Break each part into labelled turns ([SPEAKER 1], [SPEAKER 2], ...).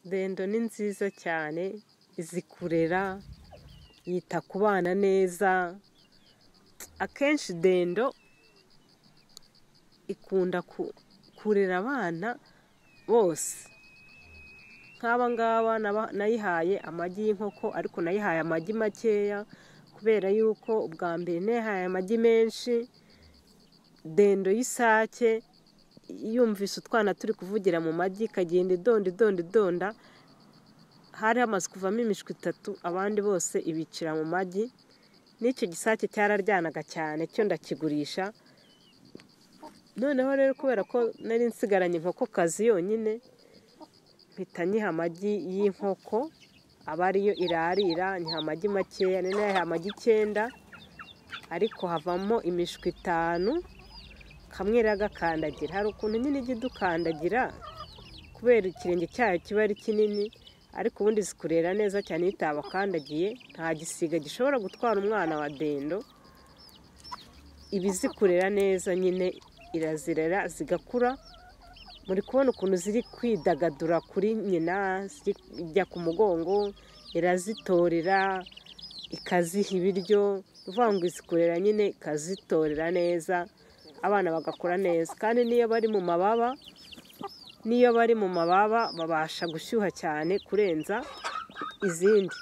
[SPEAKER 1] Dendo ni nziza cyane, izi kurera, yita ku bana neza. Akenshi dendo ikunda kurera abana bose. Nk'aba ngaba nayihaye amagi y'inkoko, ariko nayihaye amagi makeya kubera yuko ubwa mbere nayihaye amagi menshi. Dendo y'isake yumvise utwana turi kuvugira mu magi ikagenda idonda idonda idonda, hari hamaze kuvamo imishwi 3, abandi bose ibicira mu magi. N'icyo gisake cyararyanaga cyane, cyo ndakigurisha. Noneho rero kubera ko nari nsigaranye inkokokazi yonyine, mpita nyiha amagi y'inkoko, aba ariyo irarira. Nyiha amagi makeya, nari nayihaye amagi 9, ariko havamo imishwi 5, kamwe iragakandagira. Hari ukuntu nyine ijya idukandagira kubera ikirenge cyayo kiba ari kinini, ariko ubundi zikurera neza cyane iyo itabakandagiye. Nta gisiga gishobora gutwara umwana wa dendo, iba izikurera neza nyine, irazirera zigakura. Muri kubona ukuntu ziri kwidagadura kuri nyina, zijya ku mugongo, irazitorera, ikaziha ibiryo. Ni ukuvuga ngo izikurera nyine ikazitorera neza, abana bagakura neza. Kandi n'iyo bari mu mababa, n'iyo bari mu mababa babasha gushyuha cyane kurenza izindi.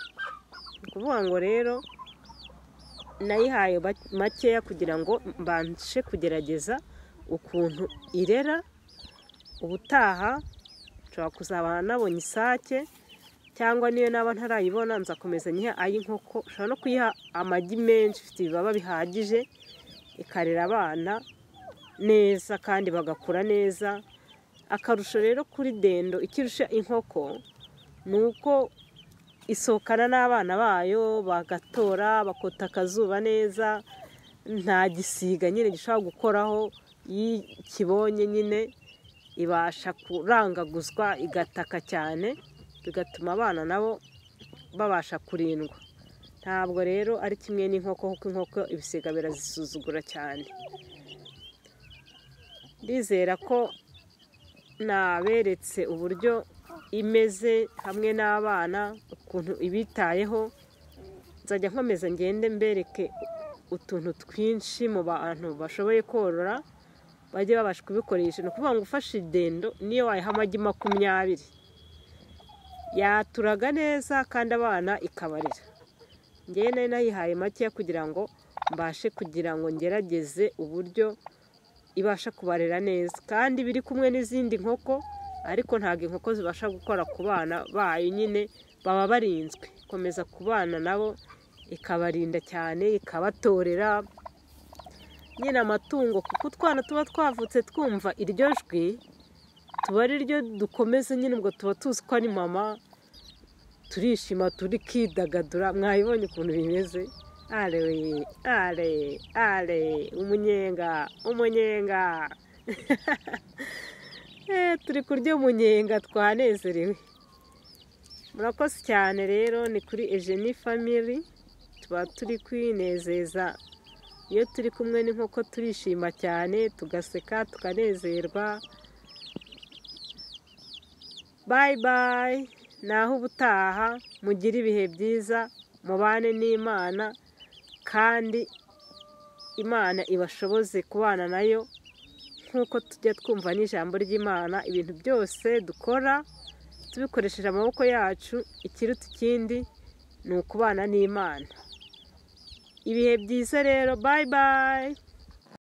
[SPEAKER 1] Ni ukuvuga ngo rero nayihaye makeya kugira ngo mbashe kugerageza ukuntu irera. Ubutaha nshobora kuzaba nabonye isake, cyangwa niyo naba ntarayibona nzakomeza nyiha ay'inkoko. Nshobora no kuyiha amagi menshi, ifite ibibaba bihagije, ikarera abana neza kandi bagakura neza. Akarusho rero kuri dendo ikirusha inkoko ni uko isohokana n'abana bayo, bagatora, bakota akazuba neza, nta gisiga nyine gishobora gukoraho. Iyo kibonye nyine ibasha kurangaguzwa igataka cyane, bigatuma abana nabo babasha kurindwa. Ntabwo rero ari kimwe n'inkoko, kuko inkoko ibisiga birazisuzugura cyane. Ndizera ko naberetse uburyo imeze hamwe n'abana, ukuntu ibitayeho. Nzajya nkomeza ngende mbereke utuntu twinshi mu bantu bashoboye korora, bajye babasha kubikoresha. Ni ukuvuga ngo ufashe idendo niyo wayiha amagi 20 yaturaga neza kandi abana ikabarira. Njyewe nari nayihaye makeya kugira ngo mbashe kugira ngo ngerageze uburyo ibasha kubarera neza, kandi biri kumwe n'izindi nkoko, ariko ntabwo inkoko zibasha gukora ku bana bayo nyine, baba barinzwe. Ikomeza kubana nabo ikabarinda cyane, ikabatorera nyine amatungo, kuko utwana tuba twavutse twumva iryo jwi, tuba ari ryo dukomeze nyine, ubwo tuba tuzi ko ari mama, turishima, turikidagadura. Mwabibonye ukuntu bimeze. Ale ale ale, umunyenga umunyenga. Turi kurya umunyenga twanezerewe. Murakoze cyane rero, ni kuri Eugenie Family, tuba turi kwinezeza iyo turi kumwe n'inkoko, turishima cyane, tugaseka, tukanezerwa. Bye bye, naho ubutaha. Mugire ibihe byiza, mubane n'Imana, kandi Imana ibashoboze kubana nayo nk'uko tujya twumva n'ijambo ry'Imana. Ibintu byose dukora tubikoresheje amaboko yacu, ikiruta ikindi ni ukubana n'Imana. Ibihe byiza rero, bye bye.